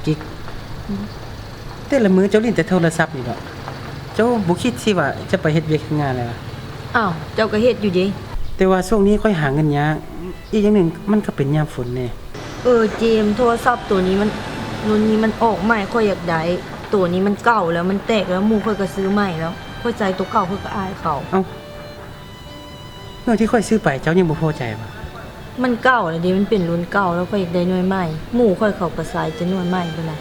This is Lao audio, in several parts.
ກິກ ແຕ່ລະມື້ເຈົ້າຫຼິ້ນແຕ່ໂທລະສັບນີ້ເນາະ ເຈົ້າບໍ່ຄິດຊິວ່າຈະໄປເຮັດວຽກເຮັດງານແລ້ວລະ? ອ້າວ ເຈົ້າກໍເຮັດຢູ່ເດ. ແຕ່ວ່າຊ່ວງນີ້ຂ້ອຍຫາເງິນຍາກ, ອີກຢ່າງໜຶ່ງມັນກໍເປັນຍາມຝົນແດ່. ເອີ ເຈມ, ໂທລະສັບໂຕນີ້ມັນ ລຸ້ນນີ້ມັນອອກໃໝ່, ຂ້ອຍຢາກໄດ້. ໂຕນີ້ມັນເກົ່າແລ້ວ, ມັນແຕກແລ້ວ, ໝູ່ຂ້ອຍກໍຊື້ໃໝ່ແລ້ວ. ຂ້ອຍໃຊ້ໂຕເກົ່າ ຂ້ອຍກໍອາຍເຂົາ. ເອົ້າ ໜ່ວຍທີ່ຂ້ອຍຊື້ໄປເຈົ້າຍັງບໍ່ພໍໃຈບໍ? ມັນເກົ່າແລ້ວເດ, ມັນເປັນລຸ້ນເກົ່າແລ້ວ, ຂ້ອຍຢາກໄດ້ໜ່ວຍໃໝ່. ໝູ່ຂ້ອຍເຂົາກໍໃຊ້ແຕ່ໜ່ວຍໃໝ່ພຸ້ນນະ.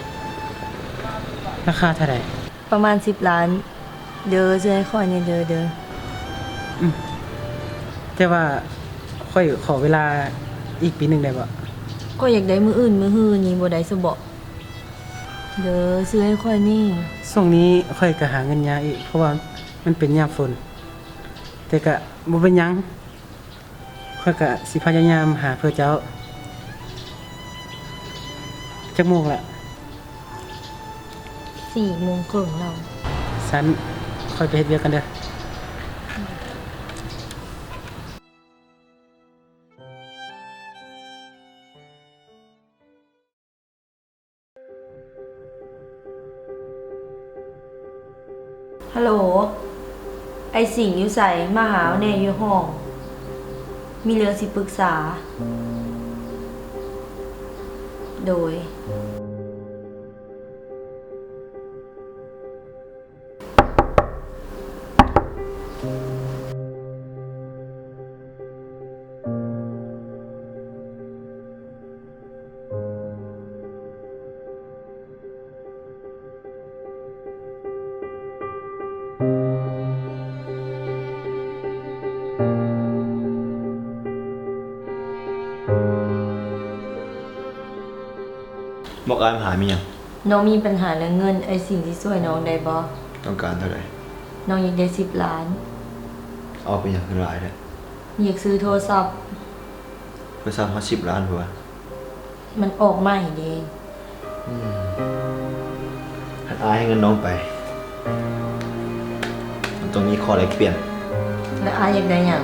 ລາຄາເທົ່າໃດ? ປະມານສິບລ້ານເດີ, ຊື້ໃຫ້ຂ້ອຍແດ່ເດີ. ອືມ ແຕ່ວ່າຂ້ອຍຂໍເວລາອີກປີໜຶ່ງໄດ້ບໍ່? ຂ້ອຍຢາກໄດ້ມື້ອື່ນມື້ຮືນີ້ບໍ່ໄດ້ຊະບໍ? ເດີ, ຊື້ໃຫ້ຂ້ອຍແດ່. ຊ່ວງນີ້ຂ້ອຍກໍຫາເງິນຍາກອີກ, ເພາະວ່າມັນເປັນຍາມຝົນ. ແຕ່ກະບໍ່ເປັນຫຍັງ, ຂ້ອຍກະຊິພະຍາຍາມຫາເພື່ອເຈົ້າ. ຈັກໂມງລະ? ສີ່ໂມງເຄິ່ງແລ້ວ. ຊັ້ນຂ້ອຍໄປເຮັດວຽກກ່ອນເດີ. ຮັລໂຫຼ, ອ້າຍສິງຢູ່ໃສ? ມາຫາແດ່ຢູ່ຫ້ອງ, ມີເລື່ອງຊິປຶກສາ. ໂດຍ. ບອກອ້າຍມາຫາມີຫຍັງ? ນ້ອງມີບັນຫາເລື່ອງເງິນ, ອ້າຍສິງຊິຊ່ວຍນ້ອງໄດ້ບໍ່? ຕ້ອງການເທົ່າໃດ? ນ້ອງຢາກໄດ້ສິບລ້ານ. ເອົາໄປຫຍັງຄືຫຼາຍແທ້? ຢາກຊື້ໂທລະສັບ. ໂທລະສັບຮອດສິບລ້ານພຸ້ນຫວາ? ມັນອອກໃໝ່ເດ້. ອືມ ຄັນອ້າຍໃຫ້ເງິນນ້ອງໄປ, ມັນຕ້ອງມີຂໍ້ແລກປ່ຽນ. ແລ້ວອ້າຍຢາກໄດ້ຫຍັງ?